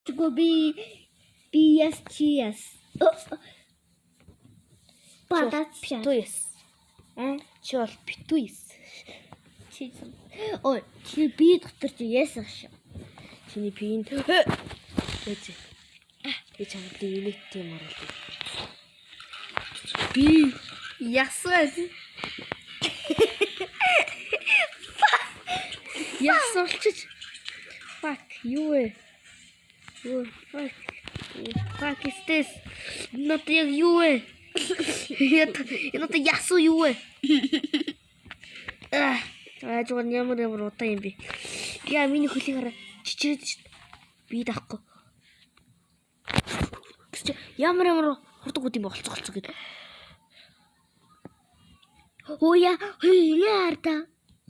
Тэгвэл би би яс чи яс. Бадат Битүү яс. Аа? Чи бол битүү яс. Чи Ой, чи би дотор чи яс ах шүү. Чиний биеийн Ээж. Би чамд инээдтэй юм оруулъя. Би ясвал. Ясвалчиж. Fuck, юу вэ? Юу fuck. Fuck is this? Not яг юу вэ? Энэ одоо ясуу юу вэ? Аа, аажгаар ямар ямар удаа юм бэ? Яа, миний хөлийг хараа. Чичрээд шít. Би даахгүй. Гэс чи ямар ямар хурдан гүд юм бэ? Олцоо олцоо гэдэг. Оо яа, хөлөө харда.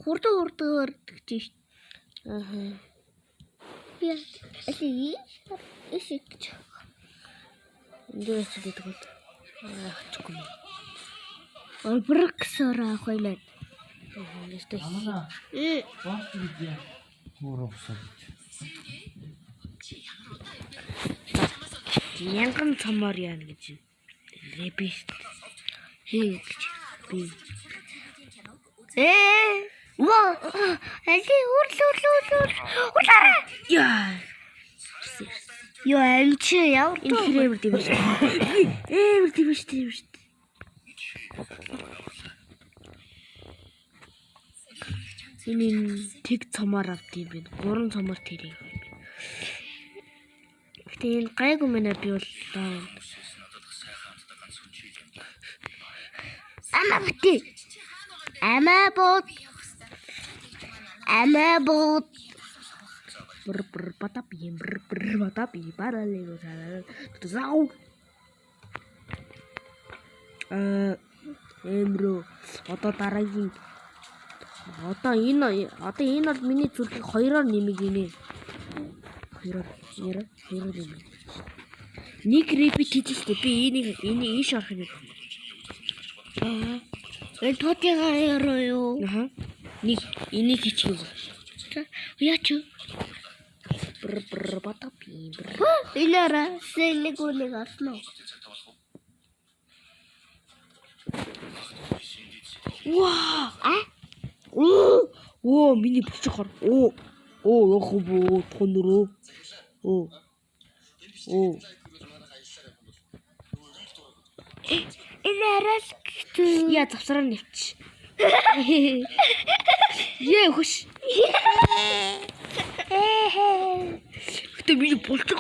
Хурдан хурдан өрдөг чи. Аа. Би аль ишиг гэж. Энд дээр ч гэдэг бол аа очихгүй юм. Оброксор авах юм байна. Аа, нэртэй. Амана Э, бооч гэж мөр усаад. Мянган цомоор яана гэж. Рэбис. хий гэж. Би. Э, ва, аль үр үр үр үр. Улаараа. Яа. Йоо, амь чи ямар Энэ хэрээр дэмэж. Амар дэмэж дэмэж. Энэ энэ тэг цомоор авд юм байна. Гурван цомоор тэрийг авд юм байна. Гэтэ энэ гайгүй мэнэ би бол лаа. Амаа бити. Амаа бод. Амаа бод. Бр бр бата би бр бр бата би баралего зау. Э эмрө одоо дараагийн одоо энэ бол миний зүрхийг хоёроор нэмэг гинэ. Хоёроор нэр хоёроор нэмэг. Нэг репит хийж штэ би энийг энийг ийш орох юм. Аа. Энэ тотигаар яруу юу? Аха. Нэг энийг хийчих юм. Яа чи? Бр бр бата би бр. Илара сэлэг үнэг олно. Ваа. А? Оо, оо миний бүлчих хор. Оо. Оо явах уу тонроо. Оо. Оо. Энэ арай л хэцүү. Яа завсраар нэвч. Ее хөш. Гэтэ миний булчин